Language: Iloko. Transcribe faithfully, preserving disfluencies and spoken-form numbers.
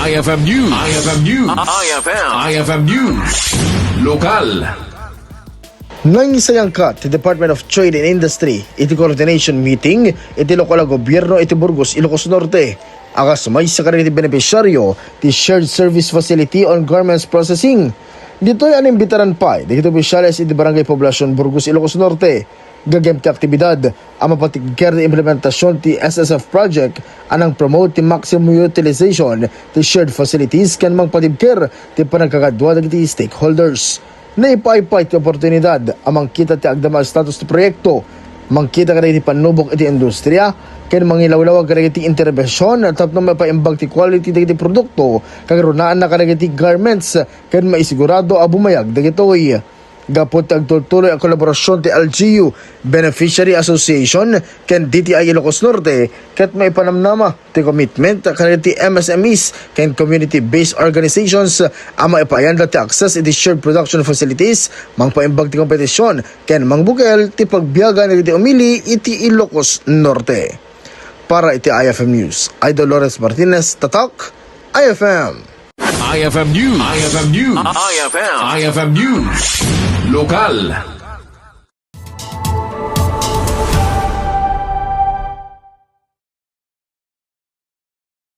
I F M News. I F M News. I F M. I F M News. Lokal. Nangsayangkat ti Department of Trade and Industry iti coordination meeting iti lokal a gobierno iti Burgos, Ilocos Norte, a kas maysa kadagiti benepisyaryo ti Shared Service Facility on Garments Processing. Ditoy a naimbitaran pay dagiti opisyales iti Barangay Poblacion, Burgos, Ilocos Norte. Gagem ti aktibidad a mapatibker ti implementasion ti S S F project a nang-promote ti maximum utilization ti shared facilities ken mangpatibker ti panagkakadua dagiti stakeholders. Naipaay pay ti oportunidad a mangkita ti agdama a status ti proyekto, mangkita kadagiti pannubok iti industria, ken mangilawlawag kadagiti interbension tapno maipaimbag ti quality dagiti produkto kagrunaanna kadagiti garments ken maisigurado a bumayag dagitoy. Gapu ti agtultuloy a kolaborasion ti L G U, Beneficiary Association, ken D T I Ilocos Norte, ket maipanamnama ti commitment kadagiti M S M Es ken community-based organizations a maipaayanda ti access iti shared production facilities, mangpaimbag ti kompetision, ken mangbukel ti pagbiagan iti umili iti Ilocos Norte. Para iti I F M News, I Dolores Martinez, Tatak, I F M. I F M News. I F M News. I F M. I F M News. Lokal.